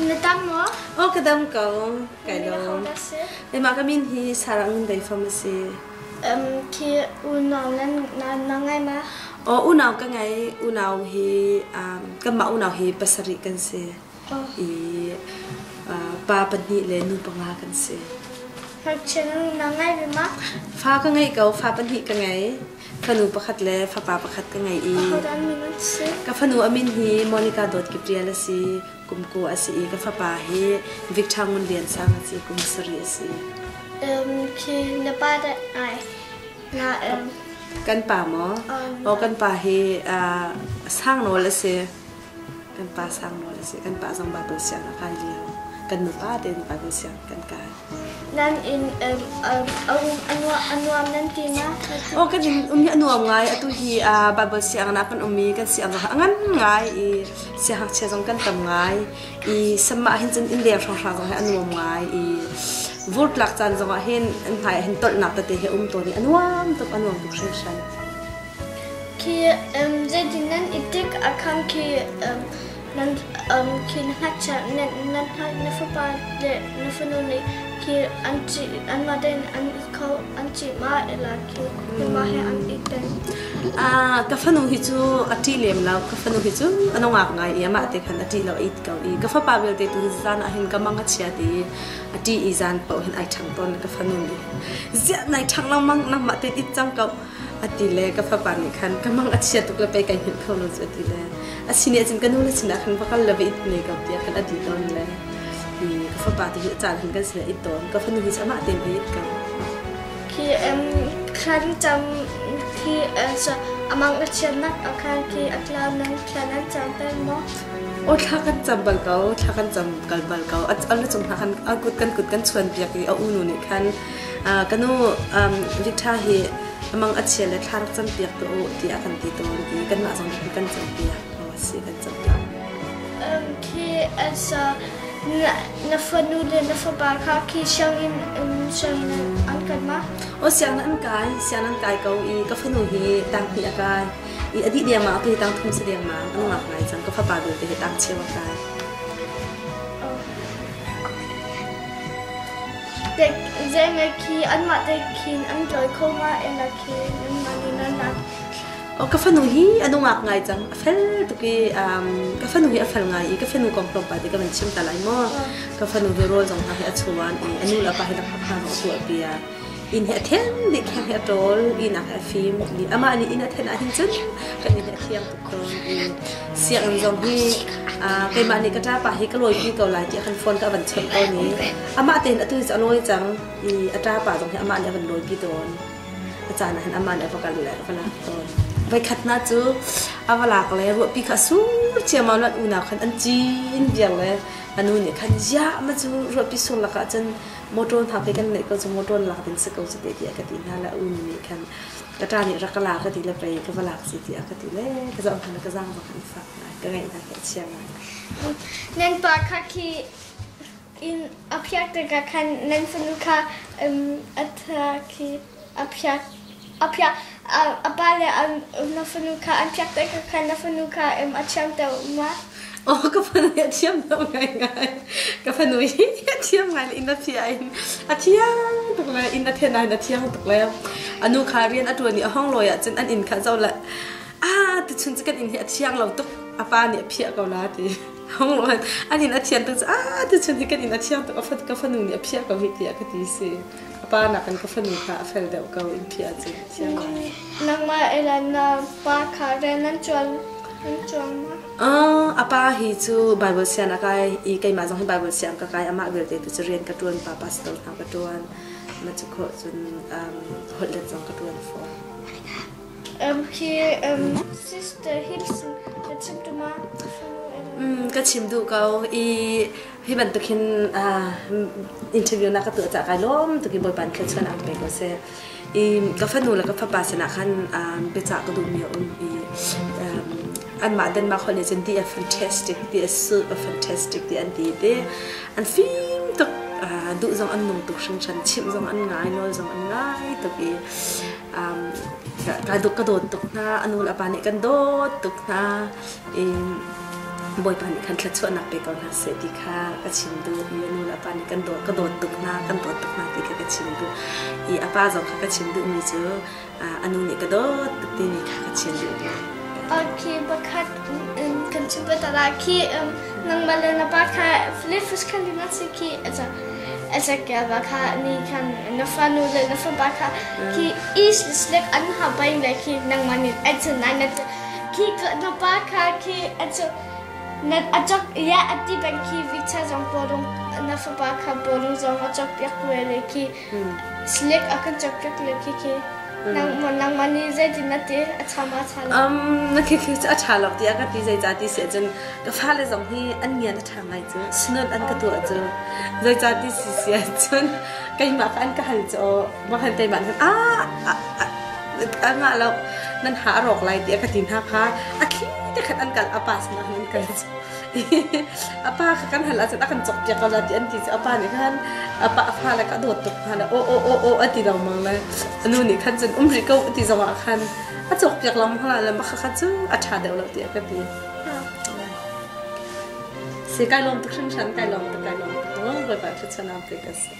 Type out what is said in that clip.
Na tam maw? Aw ka dam ko. Kai lawm. Keimah ka min hi Sarah Ngun Dei Fam a si. Khi unau nan na ngai ma? Aw unau ka ngei. Unau hi kanmah unau hi pasarih kan si. I pa pahnih le nu panga kan si. Ngakchia na ngai ve ma? Fa ka ngei ko. Fa pahnih ka ngei. Fanu pakhat le fapa pakhat ka ngei i Ahodah an min an si? Ka fanu a min hi Monica Dawt Gabriel a si. Kum kua a si i ka fapa hi Victor Ngun Lian Sang a si. Kum sarih a si. Khi na pa dah ai na Kan pa maw? Aw kan pa hi Sangnawl a si. Kan pa Sangnawl a si. Kan pa zong Bible siang a kai lio. Kan nupa tein Bible siang kan kai. Nan inn a nuam nan ti ma? Aw kan inn um hi a nuam ngai. Atu hi Bible sianginn ah kan um i kan sianginn a ngan ngai i siangngakchia zong kan tam ngai. I samah hin cun inn leng hrawnghrang zong hi a nuam ngai i vurtlak caan zong ah hin an hmai ah hin tolhnak tete hi a um tawn i a nuam tuk a nuam tuk hringhran. Khi zeitin nan i tik ah khan khi nan khi na ngakchia nan na fapa le na fanu nih khi an ṭih anmah tein an i kho an ṭih ma ila khi nangmah he an i tel. Ka fanu hi cu a ṭih lem lo. Ka fanu hi cu a nungak ngai i amah te khan a ṭih lo a it ko i ka fapa vialte tu hi zan ah hin ka mang a chia ti i a ṭih i zan paoh hin ai ṭhang tawn ka fanu nih. Ziah nai ṭhang lengmang nangmah tein it cang ko. A ti le ka fapa nih khan ka mang a chia tuk le pei kai hngilh kho lo cu a ti le a si nih cun ka nu le sinah khan va kal le va it ne ko tiah khan a ti tawn le i ka fapa tu hi a caan hin kan sinah it tawn ka fanu hi cu amah tein a it ko. Khi khan cam khi amang a chiatnak ah khan khi a tlau nan thla nan cam peng maw? Aw thla kan cam bal ko thla kan cam kal bal ko a lu cung hna khan a kut kan kut kan chuan piak i a unu nih khan Ka nu Victor hi a mang a chia le thla rak campiak tuah u tiah a kan ti tawn i kanmah zong nih kan campiak. Aw si kan campiak. Khi na fanu le na fapa kha khi sianginn sianginn an kai ma? Aw sianginn an kai, sianginn an kai ko i ka fanu hi tang hnih a kai. I a dih dengmang atu hi tang thum si dengmang a nungak ngai cang. Ka fapa belte hi tang cheu a kai. Zei khi anmah te khin an tlawi kho ma ela khi nanmah nih nan lak. Ka fanu hi a nungak ngai cang. A fel tuk i ka fanu hi a fel ngai i ka fanu kong tlawmpal te ka van chim ta lai maw. Ka fanu hi rawl zong hna hi a chuan i a nu le a pa hi lakphak hna zong a tuah piak. Inn hi a then dih kheng hi a ṭawl, ihnak hi a fim. Amah nih inn a then ahhin cun kan inn hi a thiang tuk tawn i sianginn zong hi keimah nih ka ṭapa hi ka lawipi ko lai tiah khan phone ka van chawnh tawn i amah tein atu hi cu a lawi cang i a ṭapa zong hi amah nih a van lawipi tawn. A caan ah hin amah nih a va kal le a va lak tawn. Voikhat hna cu a va lak le ruahpi kha a sur ciammam le an unau khan an cin viar le a nu nih khan ziah ma cu ruahpi sur lakah cun motor hna pe kan neih ko cu motor lak ding si ko cu te tiah ka ti hna le unu nih khan ka ṭa nih rak ka la ka ti le pei ka va lak si tiah ka ti le ka zoh hna ka zaang bak an fak ngai ka ngaih hna khi a chia ngai. Nan pa kha khi in a phiak tikah khan nan fanu kha a tha khi a phiak a phiak a pa le na fanu kha an phiak tikah khan na fanu kha a thiam deuh ma? Aw ka fanu hi a thiam deuh ngaingai. Ka fanu hi a thiam ngai le inn a phiah in a thiang tuk le inn a then ah hin a thiang tuk le a nu kha rian a ṭuan i a hong lawi ahcun an inn kha zoh le ah tuchun cu kan inn hi a thiang lo tuk a pa nih a phiah ko la ti hong lawi an inn a thian tuk cu ah tuchun hi kan inn a thiang tuk ka fanu nih a phiah ko hi tiah ka ti si. A pa nakin ka fanu kha a fel deuh ko in phiah cu thiam. Nangmah ela na pa kha rian nan ṭuan nan ṭuan ma? A pa hi cu Bible siang a kai i keimah zong hi Bible siang ka kai amah vialte tu cu rian ka ṭuan pa pastor hna ka ṭuan ma cu khawh cun holhlet zong ka ṭuan fawn. Khi sister Hilson na chim tu ma? Ka chim duh ko i Hi bantuk hin interview na ka tuah caah kai lawm tuk i Bawipa nih thluachuah an pe ko seh. I ka fanu le ka fapa sinah khan biacah ka duhmi a um i anmah Denmark holh nih cun they are fantastic, they are super fantastic ti an ti te. An fim tuk, duh zong an nung tuk hringhran, chimh zong an ngai, nawl zong an ngai tuk i ka dawt tuk hna, a nu le a pa nih kan dawt tuk hna. I Bawipa nih khan thluachuahnak pe ko hna seh ti kha ka chim duh i nu le pa nih kan dawt ka dawt tuk hna kan dawt tuk hna ti kha ka chim duh i a pa zong kha ka chim duhmi cu a nu nih ka dawt tuk timi kha ka chim duh hna. Okay, pakhat kan chim ve ta la khi nangmah le na pa kha Philippus khan na si khi Ezekiel ba kha ni khan na fanu le na fapa kha khi is slek an ha bain le khi nangmah nih an nai na Khi na pa kha khi a cu na a cawk ya a ti bang khi vicha zong bawlung na fapa kha bawlung zong a cawk piak ve le khi slik a kan cawk piak le khi khi nangmah nangmah nih zeitin na ti a ṭha ma ṭha lo? Na khi khi cu a ṭha lo tiah ka ti zeicah ti si ahcun ka fale zong hi an ngian a ṭha ngai cu sunot an ka tuah cu zeicah ti si si ahcun keimah kha an ka hal cu mah khan keimah khan ah a ngah lo nan ha a rawk lai tiah ka ti hna kha a thli te khan an kal a pa sinah khan an kal a pa kha kan hal ahcun a kan cawk piak ko la ti an ti cu a pa nih khan a pa a fa le ka dawt tuk hna le aw aw aw aw a ti lengmang le a nu nih khan cun um rih ko ti zong ah khan a cawk piak lengmang la le mah kha cu a ṭha deuh lo tiah ka ti si kai lawm tuk hringhran kai lawm tuk kai lawm tuk bawipa thluachuah pe ka si.